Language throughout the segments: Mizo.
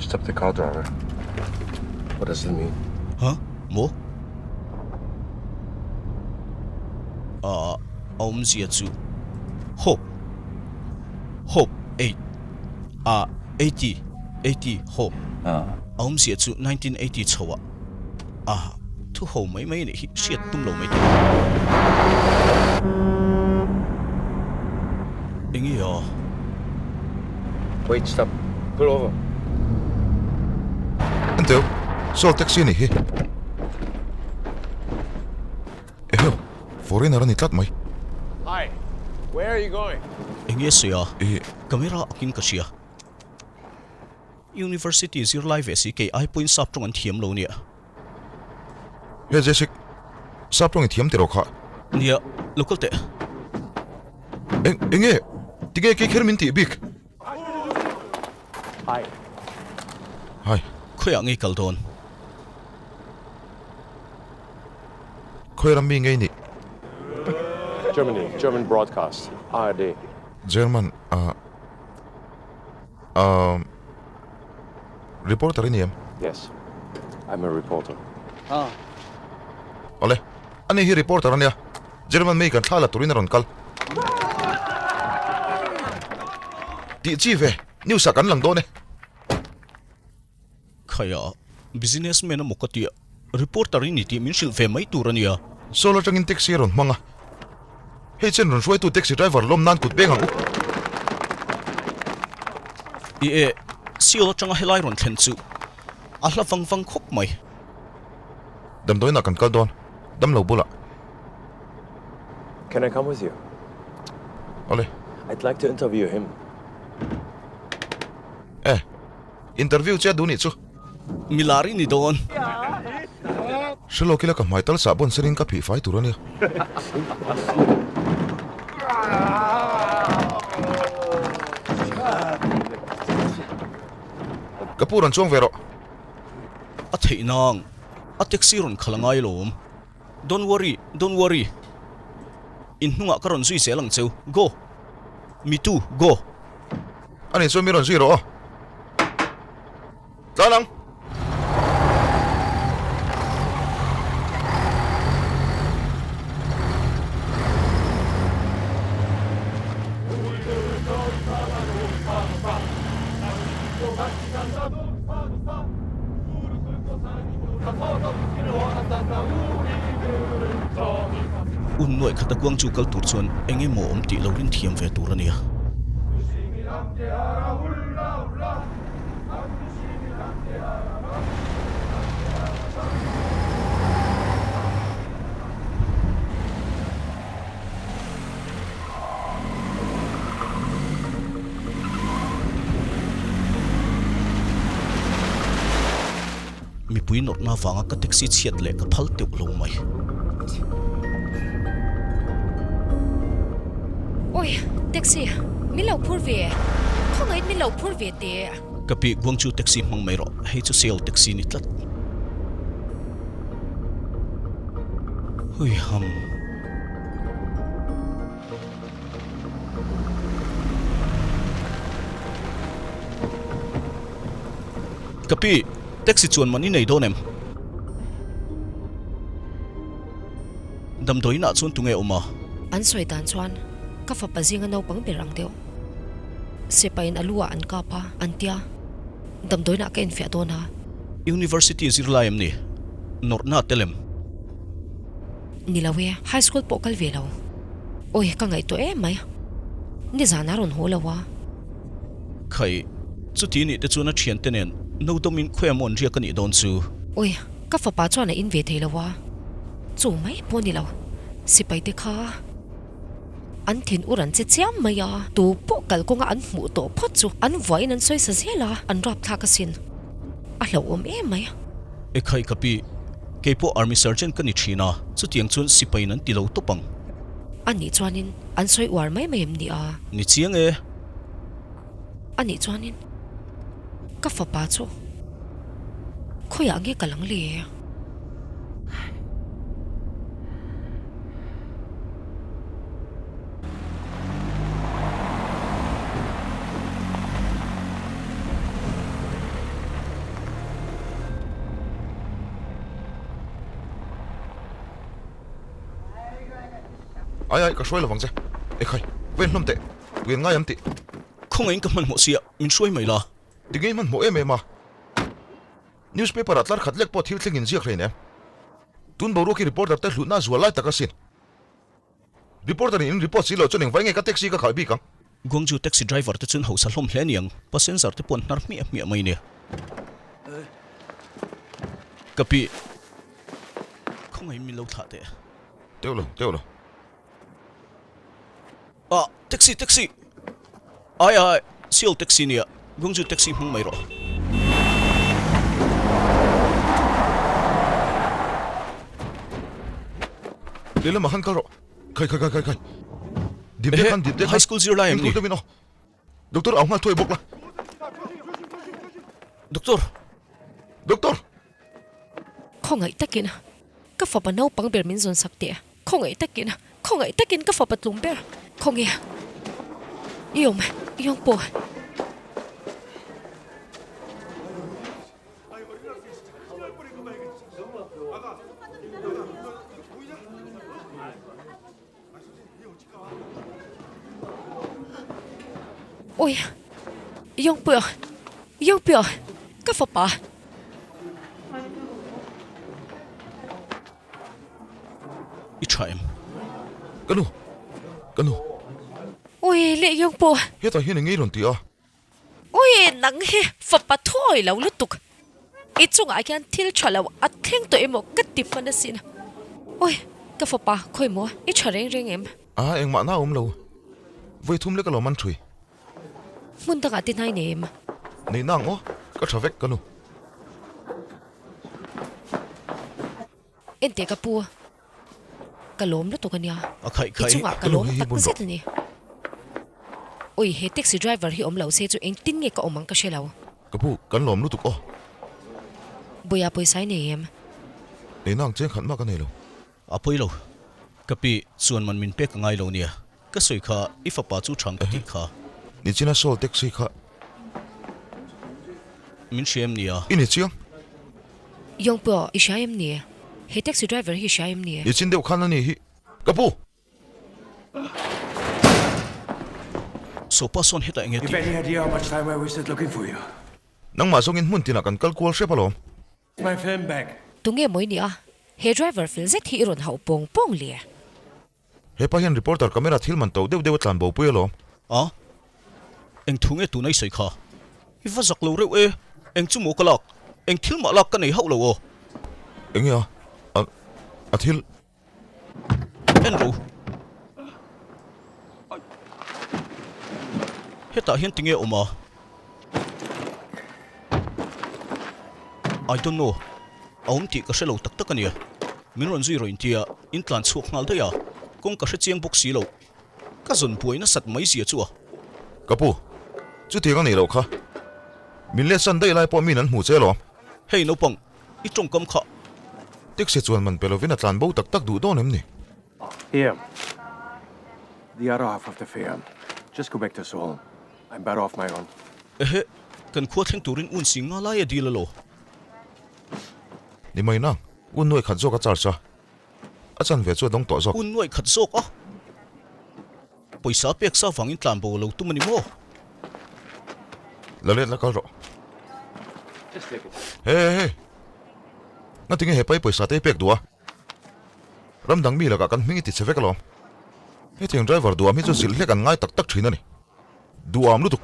Stop the car driver. What does it mean? Huh? Maw? A awmzia chu Hope Hope 8 a 80 80 Hope a awmzia chu 1980 chho ah a thu ho mai mai anih hi hriat tum lo mai teh. Enge a? Wait stop pull over. Enteu, saw taxi anih hi. Eheu, foreigner a ni tlat mai. Hi, where are you going? Enge sawi a? Ih. Camera akin ka hria. University zirlai ve si kei ai pawhin sap tawng an thiam lo nia. He Jessic, sap tawng i thiam tiraw kha? Nia, lo kal teh. Eng, enge? Tinge kei kher min tih bik? Hi. Hi. Khawiah ngei kal dawn? Khawi ram mi ngei nih? Germany, German broadcast, ARD. German, ah. Umm reporter i ni em? Yes, I'm a reporter. Awle, ani hi reporter a nia, German mi kan thla la turin a rawn kal. Tih chi ve, news ah kan lang dawn e. Khaia, businessman emaw ka tia, reporter i ni tih min hrilh ve mai tur a nia. Sawl atangin taxi a rawn hmang a, hei chen rawn hruaitu taxi driver lawm nan kut beng ang u. I e, Seoul atanga helai rawn thlen chu a hla vang vang khawp mai. Damdawiinah kan kal dawn, damlo bulah. Can I come with you? Awle. I'd like to interview him. E. Interview che a duh nih chu. Milar i ni dawn. Hre lawk ila ka hmai tal sah bawn serin ka phih fai tur a nia. Ka pu rawn chuang ve rawh. A theih nang. A taxi rawn khalh a ngai lawm. Don't worry, don't worry. In hnungah ka rawn zui zel ang cheu. Go! Me too, go! Ani chuan mi rawn zui rawh aw. Tlan ang! Un nuaih khat a kuang chu kal tur chuan eng emaw awm tih lo rin thiam ve tur a nia. Mipui nawrhna avanga ka taxi chhiat leh ka phal teuh lo mai. Awi, taxi, min lo phur ve, khawngaih min lo phur ve teh. Ka pi, Guangzhou taxi hmang mai rawh, hei chu Seoul taxi ni tlat. Hui ham. Ka pi, taxi chuan man i nei dawn em? Damdawiinah chuan tunge awm a? An sawi dan chuan ka fapa zinga naupang ber ang deuh. Sipain a lu ah an kap a, an tia. Damdawiinah ka infiah dawn a. University zirlai em ni? Nawrhna tel em? Ni lo e, high school pawh kal ve lo. Awi, ka ngaihtuah em mai. Nizan a rawn haw lo a. Khai, chuti nih te chuan a thiante nen no dawmin khawi amaw an riak a nih dawn chu. Awi, ka fapa chuan a in ve thei lo a. Chu mai pawh ni lo, sipai te kha an thin ur an che chiam mai a. Tu pawh kalkawnga an hmuh tawh phawt chu an vuahin an sawi sa zel a, an rapthlak asin. A hlauhawm em mai. Ekhai ka pi, keipawh army sergeant ka ni thin a, chutiang chuan sipaiin an ti lo tawp ang. A nih chuanin an sawi uar mai mai em ni a? Ni chiang e. A nih chuanin ka fapa chu khawiah nge ka lang le? Ai ai, ka hruai lovang che. Ekhai, va inhlawm teh. Puian ngai am tih. Khawngaih in ka hmanhmawh sia, min hruai mai la. Tinge i hmanhmawh em em a? Newspaper ah tlar khat lek pawh thil thleng in ziak hlein em? Tun boruak hi reporter te hlutna a zual lai tak asin. Reporter in in report si loh chuan engvai nge ka taxi ka khalh bik ang? Guangzhou taxi driver te chuan hausa hlawm hle aniang, passenger te pawh an hnar hmiah hmiah mai nia. Ka pi, khawngaih min lo thlah teh. Teuh lo, teuh lo. Ah, taxi, taxi! Ai ai, Seoul taxi nia, Guangzhou taxi hmang mai rawh. Lehlamah khan kal rawh. Khai khai khai khai khai. Dim te khan, dim te khan. High school zirlai em ni? Deuhin aw. Doctor au nghal thuai bawk la. Doctor! Doctor! Khawngaih takin ka fapa naupang ber min zawn sak teh. Khawngaih takin, khawngaih takin ka fapa tlum ber. Khawnge i awm, i awm pawh. Ui, Yongpuia, Yongpuia, ka fapa. I tha em? Ka nu, ka nu. Ui, leh Yongpuia. Hetah hian eng nge i rawn ti a? Ui, nang hi fapa thuawi lo lutuk. I chungah hian thil tha lo a thleng tawh emaw ka ti hman asin. Ui, ka fapa, khawi maw? I tha reng reng em? A, engmah na awm lo. Vawi thum lek alawm an thui. Hmun dangah te hnai nei em? Nei nang aw, ka tha vek ka nu. Enteh ka pu, ka lawm lutuk a nia. A khaih I khaih. chungah ka lawm tak zet a ni. Ui, he taxi driver hi awm lo se chu engtin nge ka awm ang ka hre lo. Ka pu, kan lawm lutuk aw. Buia pawisa i nei em? Nei nang cheng khat mah ka nei lo. A pawi lo. Ka pi, chuan man min pek a ngai lo nia. Ka sawi kha, i fapa chu chhang ka tih kha. Nichina Saul taxi kha. Min hria em nia? I ni chiang. Yong pawh i hria em ni? He taxi driver hi i hria em ni? Nichin deuh khan a ni hi. Ka pu! Sopa sawn hetah enge tih? Nangmah zawngin hmun tinah kan kal kual hrep alawm. Tunge mawi nia? He driver fel zet hi i rawn hauh pawng pawng le. Hepa hian reporter camera thil man to deuh deuh a tlan bo pui alawm. A? Eng thu nge tuna i sawi kha? I va zak lo reuh e, eng chu maw ka lak? Eng thil mah lak ka nei hauh lo aw. Enge a? A, a thil. En ro. Hetah hian tinge awm a? I don't know. A awm tih ka hre lo tak tak a nia. Min rawn zui rawh intia in tlan chhuak nghal daih a, kawng ka hre chiang bawk si lo. Ka zawn buai nasat mai zia chu a. Ka pu, chutiang a nih loh kha. Min let san daih lai pawh min an hmuh che alawm. Hei naupang, i tawngkam kha. Taxi chuan man pe lovin a tlan bo tak tak duh dawn em ni? Here, the other half of the fare. Just go back to Seoul. I'm better off my own. Ehe, kan khua thleng turin un si nga lai a dil alo. Ni mai nang, un nuai khat zawk a charge a, a chanve chu a dawng tawh zawk. Un nuai khat zawk a? Pawisa pek sa vangin tlan bo lo tum a ni maw? La let la kal rawh. He he he, ngatinge he pai pawisa te i pek duh a? Ram dang mi lakah kan hming i ti che vek alawm. Hetiang driver duham hi chu zilh hlek an ngai tak tak thin a ni. Duham lutuk.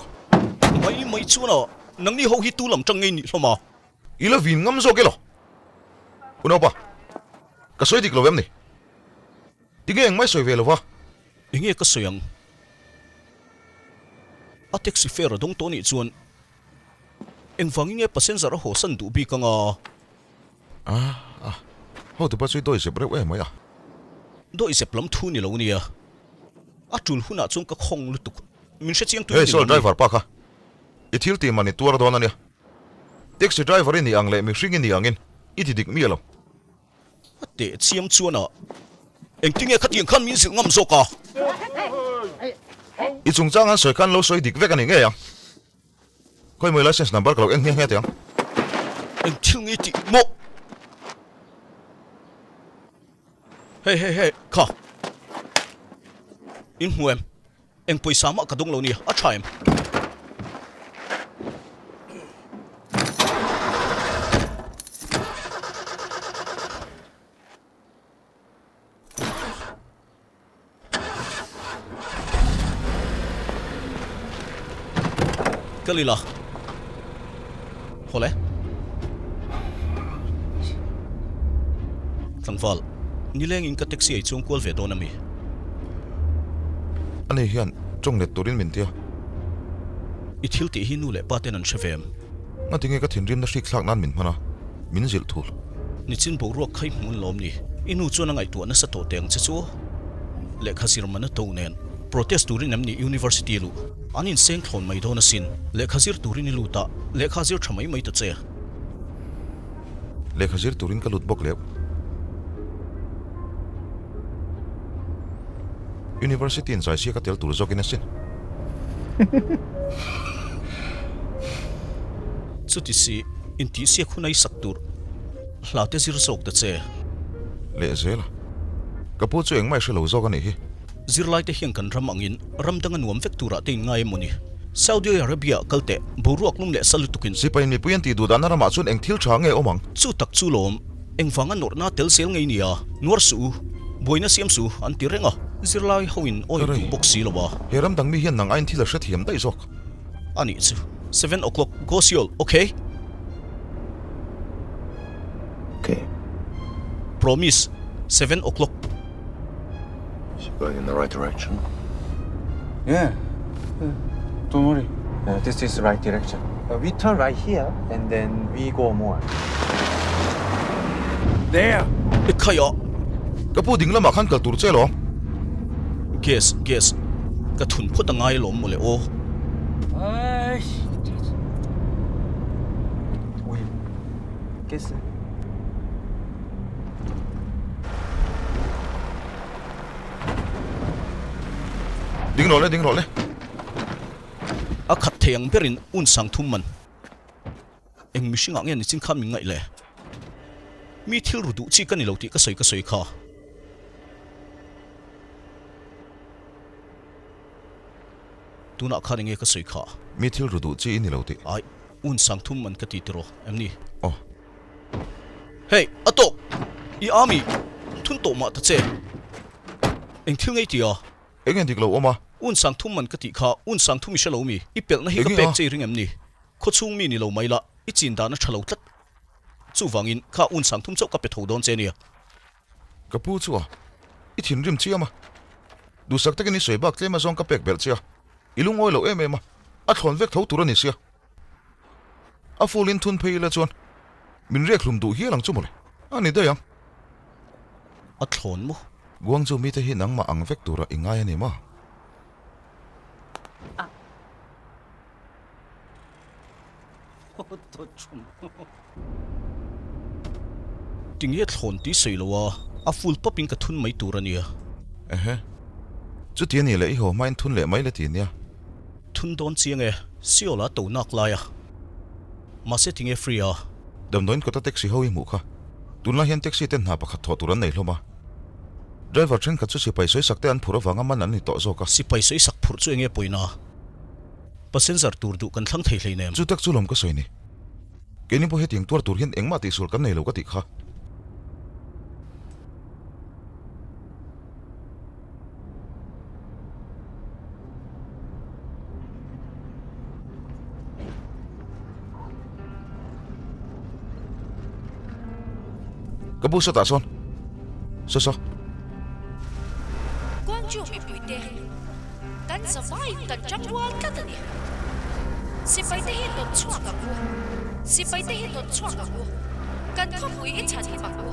Mai mai chuan a, nangni ho hi tu lam tang ngei nih hlawm a? I la vin ngam zawk elaw? Unaupa, ka sawi dik lo em ni? Tinge engmah i sawi ve lo va? Enge ka sawi ang? A taxi fare a dawng tawh nih chuan engvangin nge passenger a haw san duh bik ang a? Ah, ah, hotupa chu i dawi zep reuh em mai a. Dawi zep lam thu ni lo nia. A tul hunah chuan ka khawng lutuk. Min hre chiang tui Hey, ni saw lo ni. driver pa kha. I thil tih man i tuar dawn a nia. Taxi driver i nih ang leh mihring i nih angin i ti dik miah lo. A teh chiam chuan a engtinge khatiang khan min zilh ngam zawk a? I chungchang an sawi khan lo sawi dik vek a ni ngei ang. Khawi mawi license number ka lo en nghe nghe teh ang. Eng thil nge tih maw? Hey hey hey kha. In hmu em? Eng pawisa mah ka dawng lo nia, a tha em? Kal ila. Hawle. Tlangval, nilengin ka taxi ei chuang kual ve dawn a mi? Ani hian tawng let turin min tia. I thil tih hi nu leh pa ten an hre ve em? Ngati nge ka thinrimna hrik thlak nan min hman a, min zilh thul. Nichin boruak kha i hmun lawm ni? I nu chuan a ngaihtuah nasa tawh teh ang che chu. Lehkha zir man a to nen protest turin em ni University luh? An inseng thlawn mai dawn asin. Lehkha zir turin i lut a, lehkha zir tha mai mai ta che. Lehkha zir turin ka lut bawk leuh. University in zaisia ka tel tur zawkin asin. Chuti si, intihsiak hun a i sak tur hla te zir zawk ta che. Lehzel a, ka pu chu engmah i hre lo zawk a nih hi. Zirlai te hian kan ram angin ram danga nuam vek turah te in ngai emaw ni? Saudi Arabia ah kal teh, boruak lum leh sa lutukin. Sipai mipui an tih duh dahna ramah chuan eng thil tha nge awm ang? Chu tak chu lawm, engvanga nawrhna tel zel ngei nia, nuar suh u, buaina siam suh u an ti reng a, zirlai ho in awi duh bawk si lo a. He ram dang mi hian nang aiin thil a hrethiam daih zawk. A nih chu, 7 o'clock, go Seoul, okay? Okay. Promise, 7 o'clock. Is it going in the right direction? Yeah. Don't worry. This is right direction. We turn right here and then we go more. There! E khai a! Ka pu ding lamah khan kal tur che lawm. Gas, gas, ka thun phawt a ngai lawm mawle aw. Oil. Gas. Ding rawh le, ding rawh le. A khat thei ang berin un sang thum man. Eng mihringah nge nichin kha min ngaih le? Mi thil ru duh chi ka ni lo tih ka sawi ka sawi kha. Tunah khan enge ka sawi kha? Mi thil ru duh chi i ni lo tih. Ai, un sang thum man ka ti tiraw, em ni? Aw. Hey, a tawk! I army thun tawh mah ta che. Eng thil ngei tia? Eng eng dik lo awm a? Un sang thum man ka tih kha, un sang thum i hre lo mi? I pelhna hi ka pek che i ring em ni? Khawchhung mi ni lo mai la, i chin dan a tha lo tlat. Chuvangin kha un sang thum chauh ka pe tho dawn che nia. Ka pu chu a, i thinrim chiam a. Duhsak takin i sawi bak tlem azawng ka pek belh che a, i lungawi lo em em a, a thlawn vek tho tur a ni sia. A full in thun phei ila chuan min riak hlum duh hial ang chu mawle, a ni daih ang. A thlawn maw? Guangzhou mite hi nangmah ang vek tura i ngai a ni maw? Tinge thlawn tih sawi lo a, a full pawp in ka thun mai tur a nia. Ehe. Chuti a nih leh i haw hmain thun leh mai la ti nia. Thun dawn chiang e, Seoul a to nak lai a. Mahse tinge free a. Damdawiin kawta taxi ho i hmuh kha. Tunlai hian taxi ten hna pakhat thawh tur an nei hlawm a. Driver thenkhat chu sipai sawisak te an phurh avanga man an ni tawh zawk a. Sipai sawisak phurh chu enge pawina? Passenger tur duh kan thlang thei hleinem. Chu tak chu lawm ka sawi ni. Keini pawh hetiang tuar tur hian engmah tihsual kan nei lo ka tih kha. Ka bu sawtah sawn. Saw saw. Guangzhou mipuite kan zavaiin kan tangrual tlat a ni. Sipaite hi dawt chhuak ang u. Sipaite hi dawt chhuak ang u. Kan khawpui i chhan him ang u.